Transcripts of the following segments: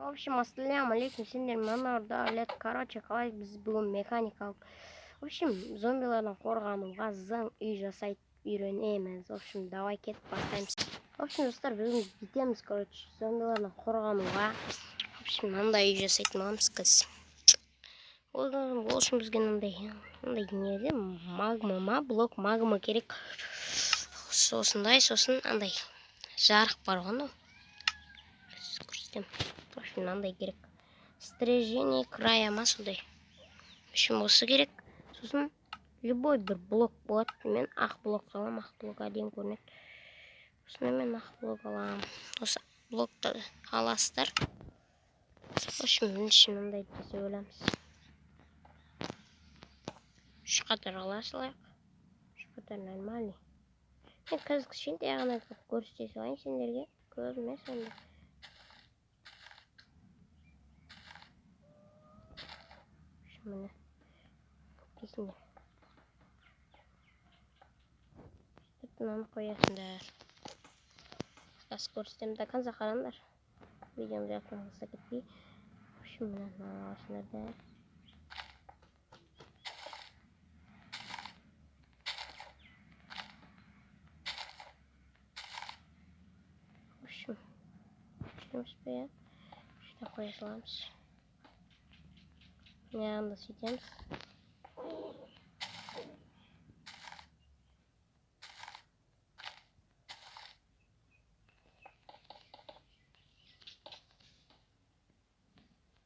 В общем, ассаляму алейкум, сендер Мамар Давлет. Короче, қалай біз бүгін механикалық, в общем, зомбилардан қорғануға заң үй жасайды үйренеміз. В общем, давай кетіп бастаймыз. В общем, достар, бүгін кетеміз, короче, зомбилардан қорғануға. В общем, мынандай үй жасайтын боламыз қазір. Ол үшін бізге мынандай не еді, магма ма, блок магма керек. Осындай, сосын андай жарық бар ғой анау. Көрсетемін. В общем, мынандай керек. Стрижение края ма сондай. В общем, осы керек. Сосын любой бір блок болады. Мен ақ блок аламын, ақ блок әдемі көрінеді. Сосын мен ақ блок аламын. Осы блокты аласыздар. В общем, бірінші мынандай жасап аламыз. Үш қатар ала салайық. Үш қатар нормальный. Мен қазір кішкентай ғана қылып көрсете салайын сендерге. Көп емес енді. Міне. Дейсіңдер. Сөйтіп мынаны қоясыңдар. Қазір көрсетемін. До конца қараңдар. Видеомды аяқтан тастап кетпей. В общем, міне мынаны аласыңдар да. В общем, жүреміз бе, иә? Сөйтіп қоя саламыз. Мынаны да сөйтеміз.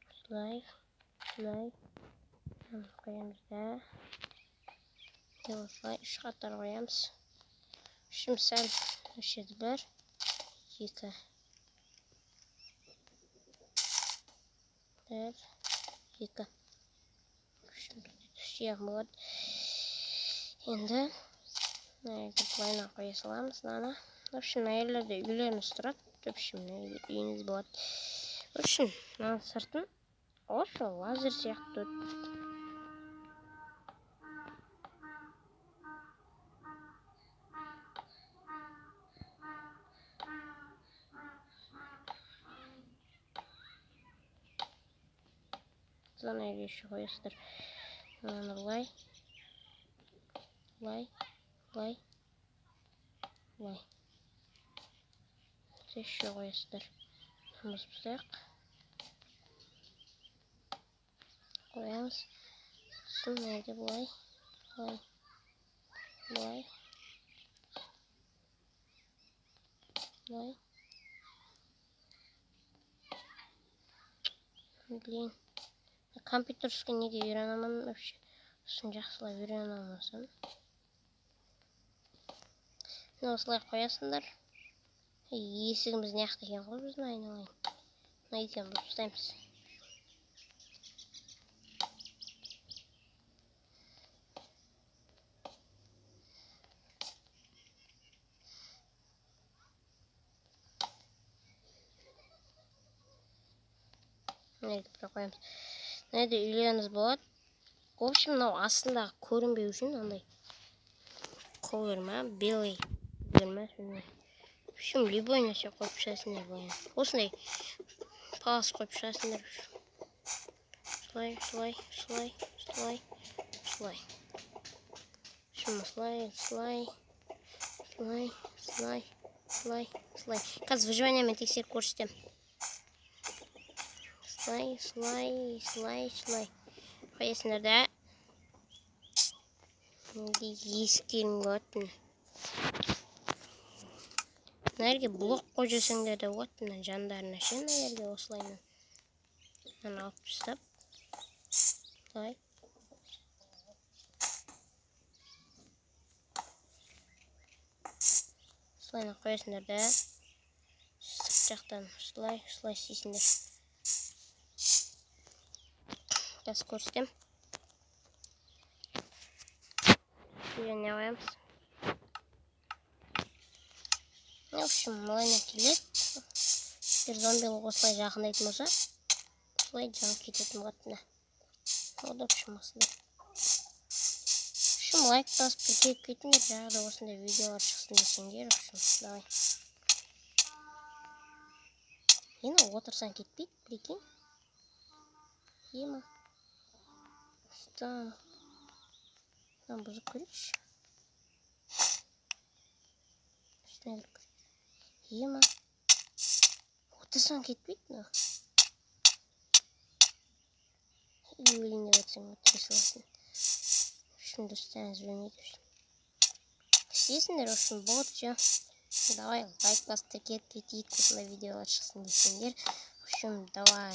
Осылай, осылай. Мынаны қоямыз да. Осылай үш қатар қоямыз. Үшім сәл осы жерде бір, екі. Бір, екі. Үш болады. Енді мына жерде былайынан қоя саламыз мынаны. В общем, мына жерлерде үйлеріңіз тұрады. В общем, мына жерде үйіңіз болады. В общем, мынаның сыртын осы лазер сияқты ана жерге еще қоясыздар. Мынаны былай, былай, былай, былай. Еще қоясыздар. Бұзып тастайық. Қоямыз. Сосын мына жерде былай, былай, былай, былай. Блин. Компьютерский неге үйрене алмадым вообще. Сосын жақсылап үйрене алмасам. Міне осылай қоясыңдар. Есігіміз мына жақта екен ғой біздің, айналайын. Мына екеуін бұзып тастаймыз. Мына жерге бір қоямыз. Мына жерде үйлеріңіз болады. В общем, мынау астындағы көрінбеу үшін андай ковер ма, белый ковер ма, сондай. В общем, любой нәрсе қойып шығасыңдар былай. Осындай палас қойып шығасыңдар. Осылай, осылай, осылай, осылай, осылай. В общем, осылай, осылай, осылай, осылай, осылай, осылай. Қазір выживаниемен тексеріп көрсетемін. Осылай, осылай, осылай, осылай. Қоясыңдар да. Енді есіктерің болады міне. Мына жерге блок қойып жіберсеңдер де болады мына жандарына ше, мына жерге осылайынан. Мынаны алып тастап. Былай. Осылайынан қоясыңдар да. Сырт жақтан осылай, осылай істейсіңдер. Қазір көрсетемін. Үйрене қоямыз. В общем, былайынан келеді. Егер зомбилік осылай жақындайтын болса, осылай жанып кететін болады мына. Вот, в общем, осындай. В общем, лайк басып тіркеліп кетіңдер. Жаңағы да осындай видеолар шықсын десеңдер, в общем, давай. Енді отырсаң, кетпейді, прикинь. Ема, мынаны бұзып көрейікші. Үстіне кіріп көрейік. Ема, отырсаң, кетпейді мынау. Өлейін деп жатсаң, өлтіре саласың. В общем, достарыңыз білмейді, в общем, істейсіңдер. В общем, вот, все, давай, лайк басып, тіркеліп кетейік, осындай видеолар шықсын десеңдер. В общем, давай.